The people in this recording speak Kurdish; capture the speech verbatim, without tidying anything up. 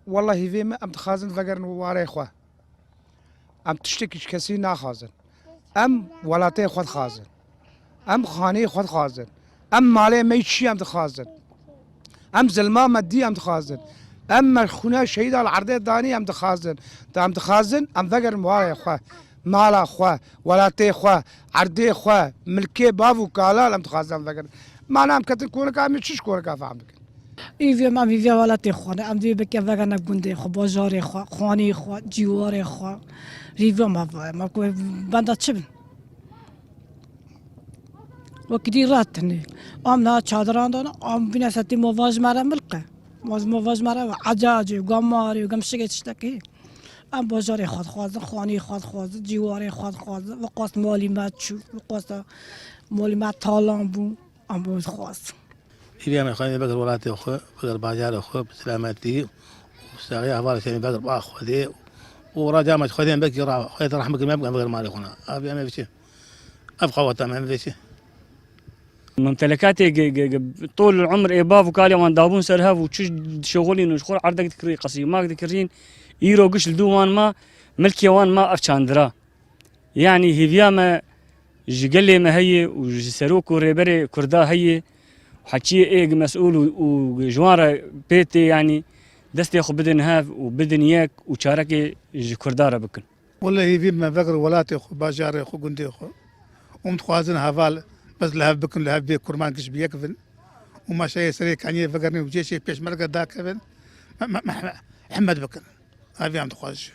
Wela hêvê me, em dixwazin vegerin warê xwe. Em tiştekî ji kesî naxwazin. Em welatê xwe dixwazin. Em xaneyê xwe dixwazin. Em malê me yî çî em dixwazin. Em zilma me dî em dixwazin. Em me xûna şehîda li erdê danî em dixwazin. Da em dixwazin, em vegerin warê xwe, mala xwe, welatê xwe, erdê xwe, milkê bav û kalan em dixwazin em vegerin. Mana em ketin konika, em ê çi ji konika fehm bikin? Hêviya me, em hêviya welatê xwe ne. Em divê bike vegerne gundê xwe, bajarê xwe, xaneyê xwe, cîwarê xwe. Hêviya me va ye. Me ku benda çi bin? Wekî dî rahat tune. Em niha çadiran de ne, em bîne setî mova ji me re milk e. Ma ji mova ji me re ve ecacê, gamarê, gemşikê tiştekî. Em bajarê xwe dixwazin, xaneyê xwe dixwazin, cîwarê xwe dixwazin. Viqas malî me çû, viqas malî me talan bû. Em bo dixwazin. Hêviya me xwedê veger welatê xwe, veger bajarê xwe, bi selametî û saxiya hevalê Hüseyinê veger ba Xwedê û raca me ji Xwedê em bekî ra, Xwedê te rehmet kir, me bikin veger malê xwe ne. Ev em ê biçin. Ev qaweta me em vê çi? Mumtelekatê ge-, ge-, ge-, tol umr ê bav û kalê wan dabûn ser hev û çi dişoxulîn û ji xwe erdek dikirî, qesî mak dikirîn, îro giş li dû wan ma, milkê wan ma ev çandira. Yanî hêviya me ji gelê me heye û ji serok û rêberê Kurda heye, heçiyê êg mesûl û, û ji wan re pê tê, yanî destê xwe bidin hev û bidin yek û çarekê ji Kurda re bikin. Wele hêvî me veger welatê xwe, bajarê xwe, gundê xwe. Hûn dixwazin heval bes li hev bikin, li hev bê kurman giş bi yek bin. Û meşeyê serê kaniyê vegerin û cêşê pêşmerge dakevin. Me, me, me, me, himmet bikin. Hevî em dixwazin.